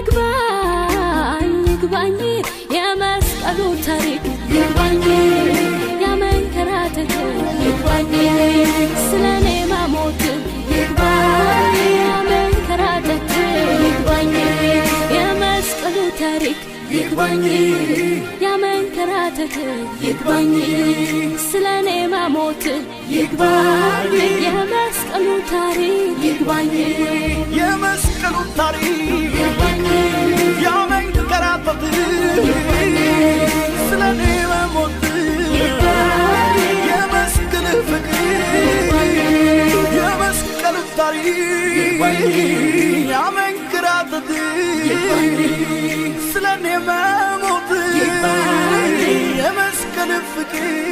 ይግባኝ ይግባኝ የመስቀሉ ታሪክ ይግባኝ ያመንከራተት ይግባኝ ስለኔ መሞት ይግባኝ ያመንከራተት ይግባኝ የመስቀሉ ታሪክ ይግባኝ ያመንከራተት ይግባኝ ስለኔ መሞት ይግባኝ የመስቀሉ ታሪክ ይግባኝ የመስቀሉ ታሪክ ይግባኝ ያመንከራተት ስለኔ መሞት የመስቀል ፍቅር የመስቀሉ ታሪክ ያመንከራተት ስለኔ መሞት የመስቀል ፍቅር።